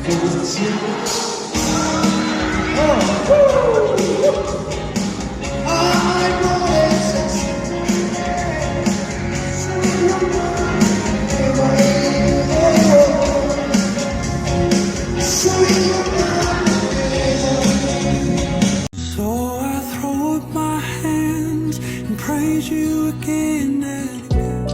So I throw up my hands and praise you again and again.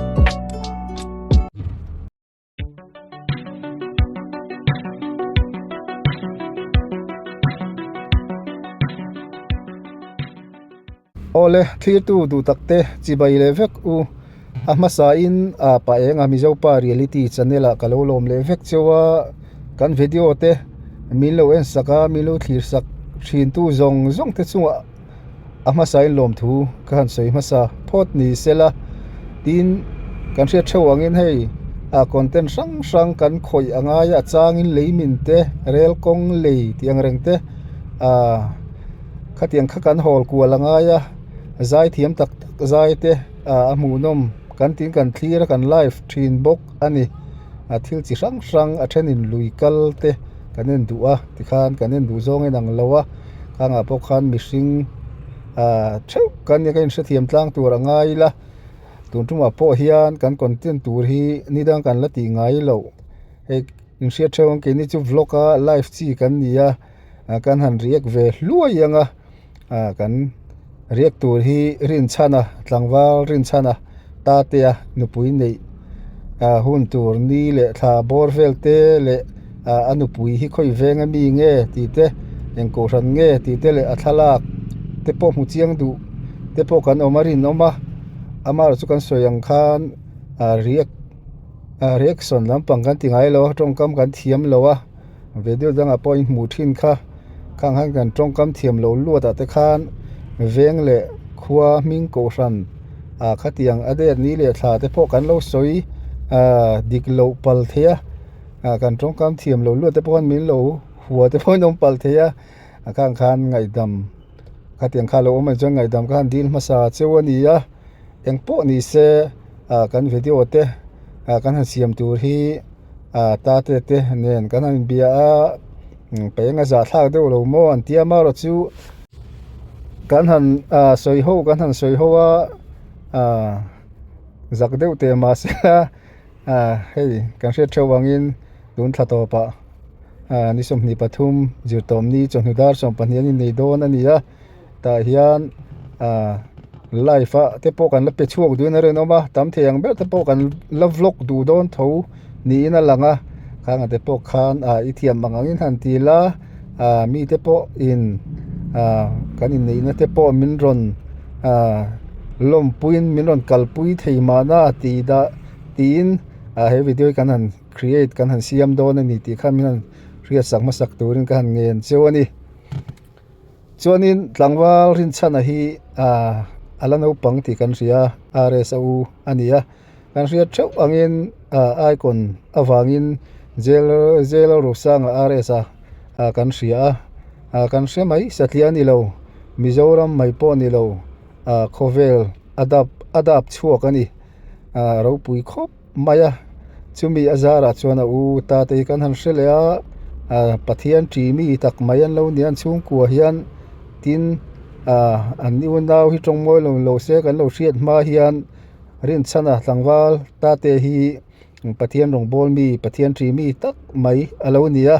Awle, thlirtu duh tak te chibai leh vek u. A hmasa in a pa enga Mizopa reality channel ah ka lo lawm leh vek cheu a, kan video te min lo en sak a, min lo thlir sak thin tu zawng zawng te chungah a hmasa in lawmthu ka han sawi hmasa phawt ni sela tin kan hriat theuh angin hei a content hrang hrang kan khawih a ngai a, a changin lei min te rel kawng lei tih ang reng te ah khatiang kha kan hawl kual a ngai a zaithiam tak tak zai te ah a hmuhnawm kan tin kan thlir a kan live thin bawk a ni a thil chi hrang hrang a thenin lui kal te kan en duh a tikhan kan en duh zawng a inang lo a khangah pawh khan mihring ah theuh kan nia ka inhrethiam tlang tur a ngai ila tun tumah pawh hian kan content tur hi ni dang kan la tih ngai loh hei inhriat theuh ang keini chu vlog a live chi kan ni a. ah kan han react ve hluai ang a ah kan react tur hi rinchhana tlangval rinchhana tate a nupui neih ah hun tur ni leh thla bawr vel te leh ah a nupui hi khawi veng ami nge tih te eng kohhran nge tih te leh a thlalak te pawh hmu chiang duh te pawh kan awm a rinawm a amaherawhchu chu kan sawi ang khan ah react ah reaction lampang kan ti ngai lo a tawngkam kan thiam lo a. Video dangah pawh in hmuh thin kha khang khan kan tawngkam thiam lo luat ah te khan veng leh khua hming kohhran ah khatiang a det ni leh thla te pawh kan lo sawi ah dik loh pal thei a ah kan tawngkam thiam lo luat te pawh khan min lo hua te pawh in awm pal thei a a khang khan ngaihdam khatiang kha lo awm ang chuan ngaihdam kha an dil hmasa cheu a ni a engpawh ni se ah kan video te ah kan han siam tur hi. ah tate te nen kan han inbia a peng a zah thlak deuh lo maw an tia amaherawh chu kan han ah sawi ho kan han sawi ho a ah zak deuh teh mahse ah hei kan hriat theuh vangin tun thla tawpah ah ni 23 zirtawmni chawhnu dar 12 an innei dawn a ni a. Tah hian ah live ah te pawh kan la pe chhuak duhin a rinawm a tam thei ang ber te pawh kan la vlog duh dawn tho niin a lang a khang ah te pawh khan ah i thiam ang angin han ti la ah mite pawh in ah kan inneihna te pawh min rawn ah lawmpuiin min rawn kalpui thei mahna tih dah tiin ah he video hi kan han create kan han siam dawn a ni tih kha min han hriatsak hmasak turin ka han ngen cheu a ni. Chuanin tlangval Rinchhana hi ah a la naupang tih kan hria a RSA u a ni a kan hriat theuh angin ah icon avangin jail jail Rosanga RSA ah kan hria a ah kan hre mai satliah a ni lo Mizoram mai pawh a ni lo ah khawvel a dap a dap chhuak a ni ah ropui khawp. mai a chumi a zarah chuan a u ta te hi kan han hre leh a ah Pathian ṭi mi tak mai an lo ni a an chhungkua hian tin ah an unau hi tawng mawi lo lo se kan lo hriat hma hian rinchhana tlangval ta te hi Pathian rawngbâwl mi Pathian ṭi mi tak mai a lo ni a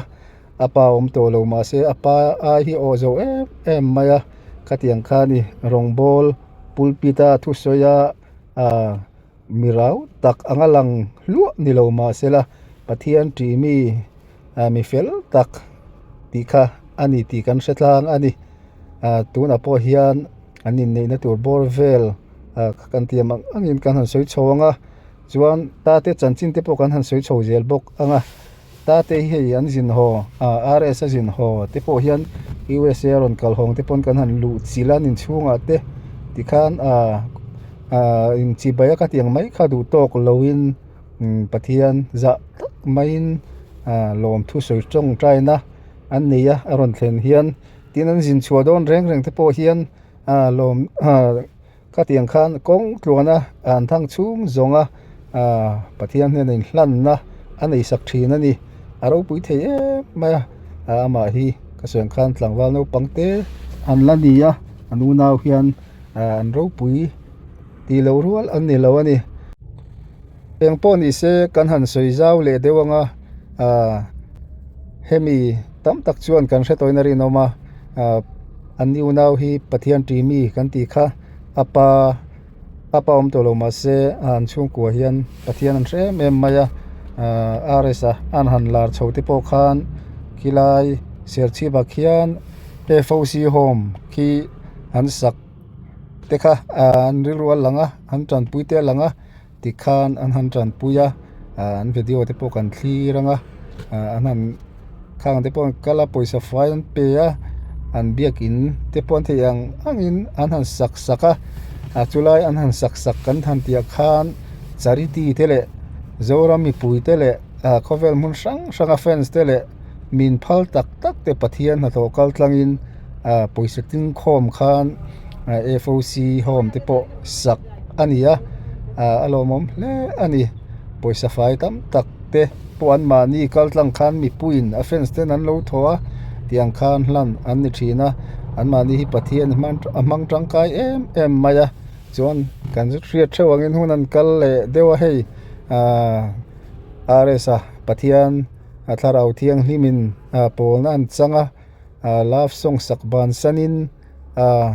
a pa awm tawh lo mahse a pa ai hi awh zo em em mai a khatiang kha a ni rawngbâwl pulpit a thusawi a ah. Mi rau tak anga lang hluah ni lo mahsela Pathian ṭih mi ah mi fel tak tih kha a ni tih kan hre tlang a ni. Ah tunah pawh hian an inneihna tur bawr vel ah kan tiam ang angin kan han sawi chho ang a chuan tate chanchin te pawh kan han sawi chho zel bawk ang a. Tate hi hei an zin haw ah RS a zin haw te pawh hian USA a rawn kal hawng te pawn kan han luh chilh a inchhungah te tikhan ah ah inchibai a ka tih ang mai kha duh tawk loin Pathian zah tak maiin ah lawmthu sawi tawngtaina an nei a a rawn thlen hian tin an zin chhuah dawn reng reng te pawh hian ah lawm ah. Khatiang khan kawng tluana an thang chhung zawnga Pathian hnena inhlanna a nei sak thin a ni. a ropui thei em mai a amah hi ka sawi ang khan tlangval naupang te an la ni a an unau hian ah an ropui tih loh rual an ni lo a ni eng pawh ni se kan han sawi zau leh deuh ang a ah hemi tam tak chuan kan hre tawhin a rinawm a ah an ni unau hi Pathian ṭi mi kan tih kha a pa. A pa awm tawh lo mahse an chhungkua hian Pathian an hre em em mai a ahh R S a an han lar chho te pawh khan khilai serchhip ah khian F O C home khi an sak te kha ahh an rilru a lang a an tanpui te a lang a tikhan an han tanpui a ahh an video te pawh kan thlir ang a ahh an han khang te pawh an kal a pawisa fai an pe a an biakin te pawh an theih ang angin an han sak sak a ah chulai an han sak sak kan han tih ah khan charity te leh Zoram mipui te leh ah khawvel hmun hrang hrang a fans te leh min phal tak tak te Pathian hnathawh kal tlangin ah pawisa ting khawm khan ah F O C home te pawh sak a ni a ah a lawmawm hle a ni pawisa fai tam tak te pawh an mahni kal tlang khan mipuiin a fans ten an lo thaw a tiang khan hlan an ni thin a an mahni hi Pathian a hmang tangkai em em mai a chuan kan hriat theuh angin hun an kal leh deuh a hei ahh R S a Pathian a thlarau thianghlimin ah pawlna an chang a ah love song sak ban sanin ah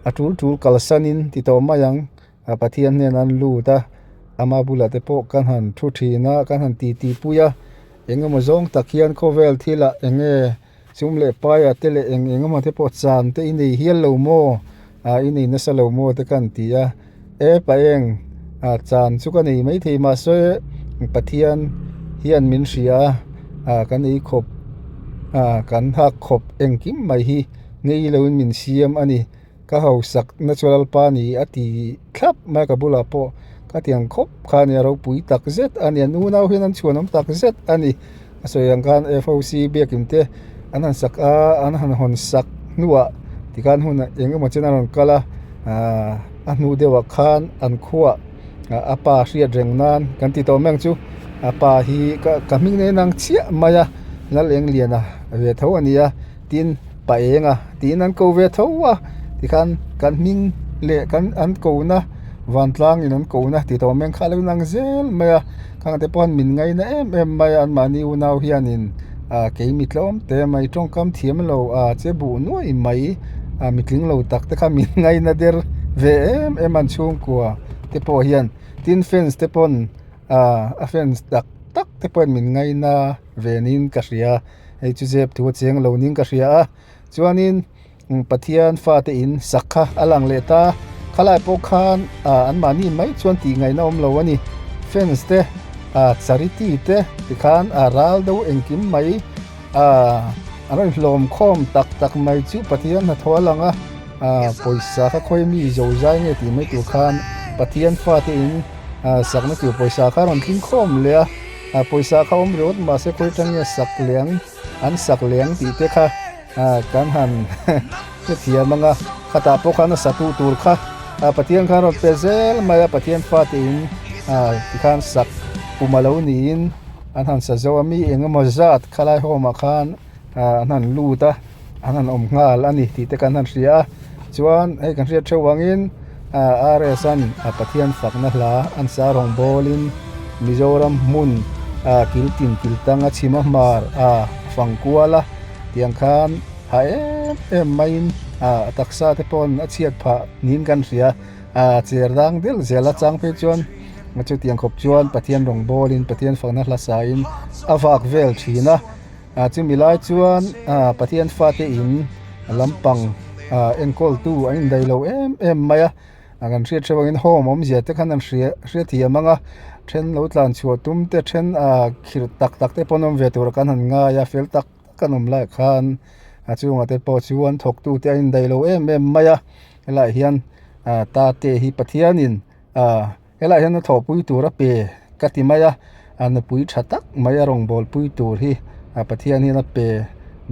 a tul tul kal sanin ti tawh mai ang. A Pathian hnenah an lut a, ama bulah te pawh kan han thu thin a, kan han titi pui a, eng emaw zawng tak hian khawvel thilah eng nge chum leh paia te leh eng eng emaw te pawh chan te i nei hial lo maw ah i nei nasa lo maw te ka han ti a, e pa eng ah chan chu ka nei maithei mahse Pathian hian min hria a, ah kan ei khawp ah kan hak khawp engkim mai hi ngei loin min siam a ni. Ka hausak na chu Lalpa ni a ti thlap mai a ka bulah pawh ka ti ang khawp kha a ni a ropui tak zet a ni an unau hian an chhuanawm tak zet a ni a sawi ang khan F O C biakin te an han sak a an han hawn sak hnuah tikhan hun eng emaw chen a rawn kal a ahh a hnu deuhah khan an khuah a pa hriat reng nan kan ti tawh mai ang chu a pa hi ka hming nen ang chiah mai a Lalengliana ve tho a ni a. Tin, pa enga tiin an ko ve tho a, tikhan kan hming leh kan an kona vantlangin an kona tih tawh meng kha a lo inang zel mai a, khang te pawh an min ngaina em em mai a, anmahni unau hianin ah kei mi tlawm te mai tawngkam thiam lo ah che buh nuai mai ah mitling lo tak te kha min ngaina der ve em em an chhungkua te pawh hian tin fans te pawn ah a fans tak tak te pawhin min ngaina ve niin ka hria. Hei chu zep thu a cheng lo ning ka hria a chuanin Pathian fate in sak kha a lang leh ta khalai pawh khan ah an mahni mai chuan tih ngaihna awm lo a ni fans te ah charity te tikhan ah ral deuh engkim mai ah an rawn hlawm khawm tak tak mai chu Pathian hnathawh a lang a ah pawisa kha khawi mi zo zai nge tih mai tur khan Pathian fate in ah sakna tur pawisa kha a rawn tling khawm leh a. Ah pawisa kha awm ringawt mahse khawi atang nge sak leng an sak leng tih te kha ah kan han hrethiam ang a khatah pawh khan a satu tur kha ah Pathian khan rawn pe zel mai a Pathian fate in ah tikhan sak kum a lo niin an han sa zo a mi eng emaw zat khalai home ah khan ah an han lut a an han awm nghal a ni tih te kan han hria a chuan hei kan hriat theuh angin ah R S an a Pathian fakna hla an sa rawng bawlin Mizoram hmun ah kil tin kil tang a chhim a hmar ah fang kual a tiang khan ha em em maiin ah a taksa te pawn a chhiat phah niin kan hria ah cher dang del zel a chang phei chuan chutiang khawp chuan Pathian rawng bawlin Pathian fakna hla sain a vak vel thin a. Ah chumi lai chuan ah Pathian fate in lampang ah enkawl tu an indaih lo em em mai a ah kan hriat hreuh angin home awmzia te khan an hria hriatthiam ang a then lo tlan chhuah tum te then ah khirh tak tak te pawh an awm ve tur kan han ngai a fel tak tak an awm lai khan a chungah te pawh chuan thawk tu te an indaih lo em em mai a helaiah hian ah tate hi Pathianin ah. Helaiah hian a thawhpui tur a pe ka ti mai a, a nupui tha tak mai a rawngbâwl pui tur hi a Pathian hian a pe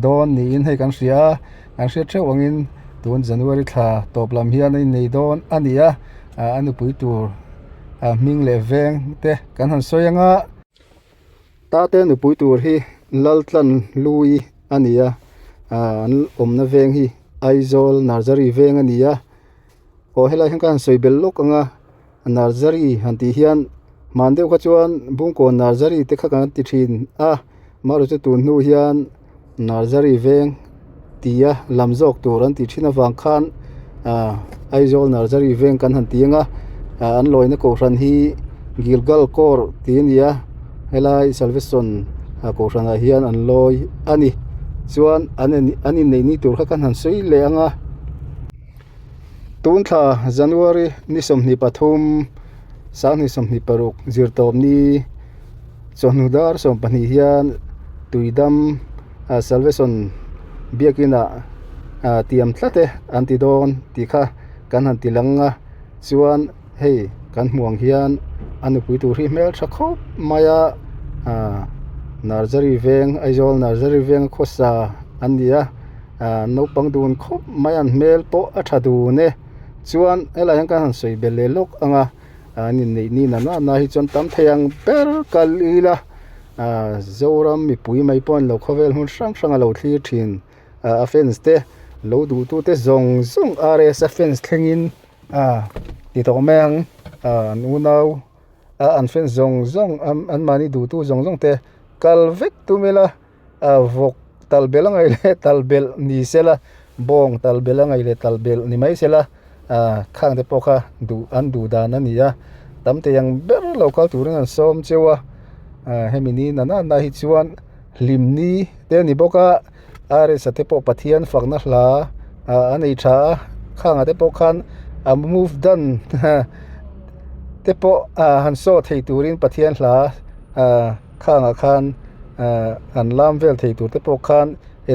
dawn niin hei kan hria a, kan hriat theuh angin tun January thla tawp lam hian a innei dawn a ni a, a nupui tur a hming leh veng te kan han sawi ang a. Tate nupui tur hi Laltlanhlui a ni a ah an awmna veng hi Aizawl Nursery veng a ni a aw helai hian ka han sawi belh lawk ang a Nursery han tih hian hman deuh kha chuan Bungkawn Nursery te kha kan ti thin a amaherawhchu tun hnu hian Nursery veng tia lam zawk tur an tih thin avang khan ah Aizawl Nursery veng kan han ti ang a ah an lawina kohhran hi Gilgal Corps tih a ni a helai Salvation kohhran ah hian an lawi a ni chuan an an inneih ni tur kha kan han sawi leh ang a. Tun thla January ni 23 2026 zirtawp ni chawhnu dar 12 hian Tuidam Salvation biakin ah tiam tlat e an ti dawn tih kha kan han ti lang a chuan hei kan hmuh ang hian a nupui tur hi hmeltha khawp mai a Nursery veng Aizawl Nursery veng khawsa an ni a. Ahh naupang dun khawp mai an hmel pawh a tha dun e chuan helai hian ka han sawi belh leh lawk ang a an inneih ni na na hi chuan tam thei ang ber kal ila ahh Zoram mipui mai pawh an lo khawvel hmun hrang hrang a lo thlir thin ahh a fans te lo duh tu te zawng zawng R S a fans thlengin ahh ti tawh mai ang ahh an unau a an fans zawng zawng an mahni duh tu zawng zawng te kal vek tum ila. A vawk tal belh a ngaih leh tal belh ni sela bawng tal belh a ngaih leh tal belh ni mai sela ah khang te pawh kha duh an duh dan a ni a tam thei ang ber lo kal turin an sawm cheu a ah hemi ni na na hi chuan hlim ni te a ni bawk a aresa te pawh Pathian fakna hla ah a nei tha a khangah te pawh khan a move dan te pawh ah han saw thei turin Pathian hla ah. Khangah khan ahh an lam vel thei tur te pawh khan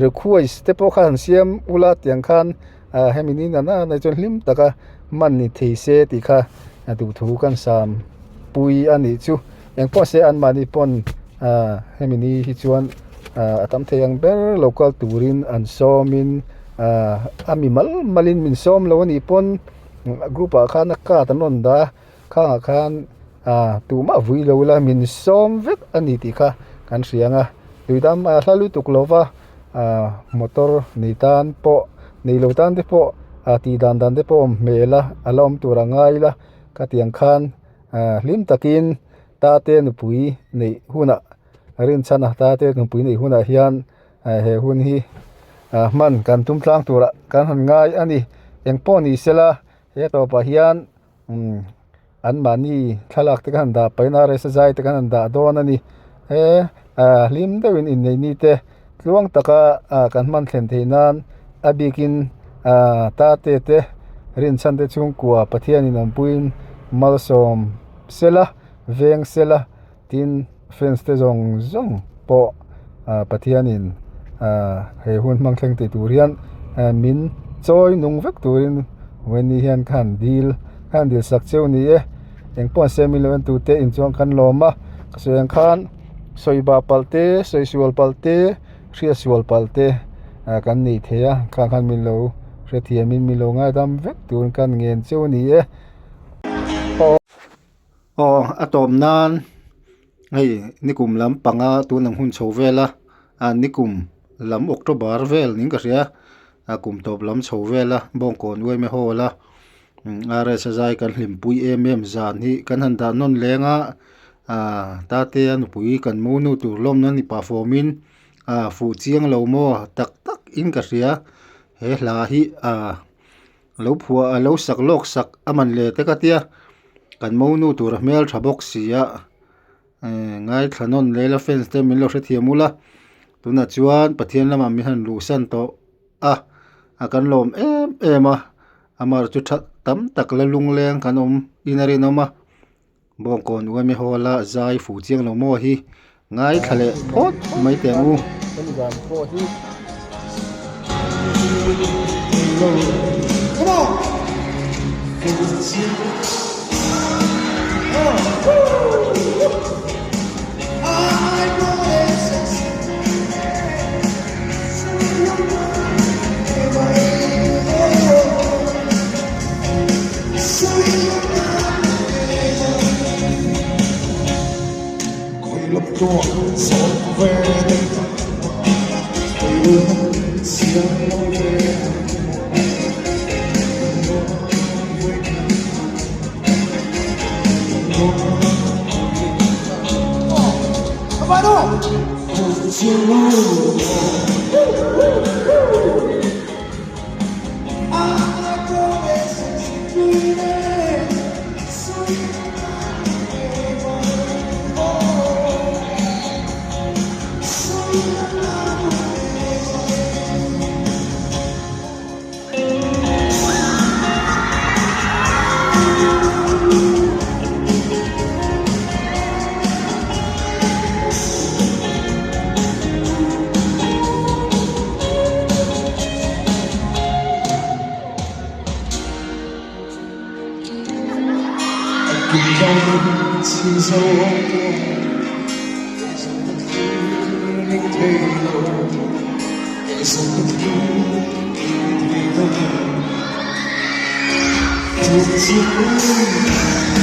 request te pawh khan an siam ula tiang khan ahh hemi ni na na chuan hlim taka hman ni thei se tih kha a duhthu kan sam pui a nih chu engpawh se anmahni pawn ahh hemi ni hi chuan ahh a tam thei ang ber lo kal turin an sawmin ahh a mi mal malin min sawm lo a nih pawn group ah khan a card an rawn dah a. Khangah khan ah tumah vui lo ila min sawm vek a ni tih kha kan hria ang a tuidam a hla lutuk lo va ah motor nei tan pawh nei lo tan te pawh ah tih dan dan te pawh a awm hmel a a la awm tur a ngai ila khatiang khan ah hlim takin tate nupui neih hunah rinchhan a tate nupui neih hunah hian he hun hi ah hman kan tum tlang turah kan han ngai a ni engpawh ni sela he tawpah hian. Umm an mahni thlalak te khan dah pahin a rsa zai te khan an dah dawn a ni he ah hlim deuhin inneih ni te tluang taka ah kan hman thlen theih nan a bikin ah tate te rinchhan te chhungkua Pathianin awmpuiin malsawm sela veng sela tin fans te zawng zawng pawh ah Pathianin ah he hun hmang thleng thei tur hian ah min chawi nung vek turin Wendy hian khan dil khan dil sak cheu ni e engpawh an siam in lo en tute inchuan kan lawm a ka sawi ang khan sawi bah palh te sawi sual palh te hriat sual palh te ah kan nei thei a khang khan min lo hrethiam in min lo ngaidam vek turin kan ngen cheu ni e. Aw a tawp nan hei nikum lam panga tun ang hun chho vel a ah nikum lam October vel niin ka hria a kum tawp lam chho vel a bawngkawn uaime hall a RS a zai kan hlimpui em em zan hi kan han dah nawn leng a ah tate a nupui kan mo nu tur lawmna ni pah fawm in ah fuh chiang lo maw tak tak in ka hria he hla hi ah. A lo phuah a lo sak lawk sak a man le te ka tia kan monu tur a hmel tha bawk si a eh ngaithla nawn lela fans te min lo hrethiam ula tunah chuan Pathian lamah min han luhsan tawh a a kan lawm em em a amah chu tha tam tak la lungleng kan awm in a rinawm a. Bawngkawn uaime hall a zai fu chiang lo maw hi ngaithla leh phawt mai teh ang u. Thank you.